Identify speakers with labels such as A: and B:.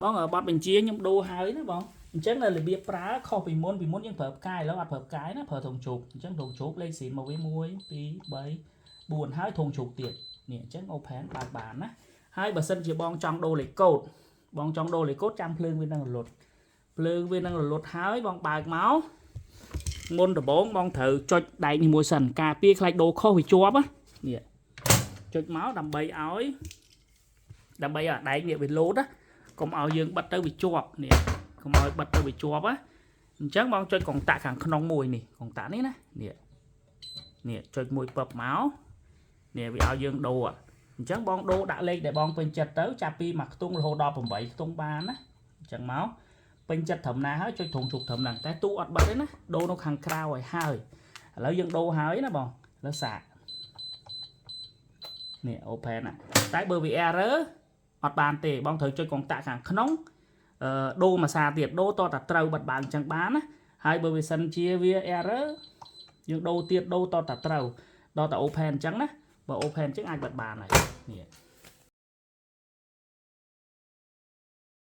A: បងបទបញ្ជាខ្ញុំដូរហើយណាបងអញ្ចឹងរបៀបប្រើខុសពីមុនពីមុនយើងប្រើផ្កាយឥឡូវអត់ប្រើផ្កាយណាប្រើធុងជោគអញ្ចឹងធុងជោគលេខស៊ីនមកវា1 2 3 4ហើយធុងជោគទៀតនេះអញ្ចឹង open បើកបានណាហើយបើសិនជាបងចង់ដូរលេខកូដបងចង់ដូរលេខកូដចាំភ្លើងវានឹងរលត់ភ្លើងវានឹងរលត់ហើយបងបើកមកមុនដំបូងបងត្រូវចុចដែកនេះមួយសិនការពារខ្លាចដូរខុសវាជាប់ណានេះចុចមកដើម្បីឲ្យដើម្បីឲ្យដែកនេះវាលោតណា កុំឲ្យយើងបិទទៅវាជាប់នេះកុំឲ្យបិទទៅវាជាប់ណាអញ្ចឹងបងចុចកុងតាក់ខាងក្នុងមួយនេះកុងតាក់នេះណានេះនេះចុចមួយពឹបមកនេះវាឲ្យយើងដូរអញ្ចឹងបងដូរដាក់លេខដែលបងពេញចិត្តទៅចាប់ពីមួយខ្ទង់រហូតដល់8ខ្ទង់បានណាអញ្ចឹងមកពេញចិត្តត្រឹមណាហើយចុចត្រង់ជុកត្រឹមហ្នឹងតែទូអត់បិទទេណាដូរនៅខាងក្រៅឲ្យហើយឥឡូវយើងដូរហើយណាបងឥឡូវសាកនេះ open ណាតែបើវា error អត់បានទេបងត្រូវចុចកុងតាក់ខាងក្នុងអឺដូរមួយសារទៀតដូរតតែត្រូវបិទបើកអញ្ចឹងបានណាហើយបើវាសិនជាវា error យើងដូរទៀតដូរតតែត្រូវដល់តែ open អញ្ចឹងណាបើ open អញ្ចឹងអាចបិទបានហើយនេះ។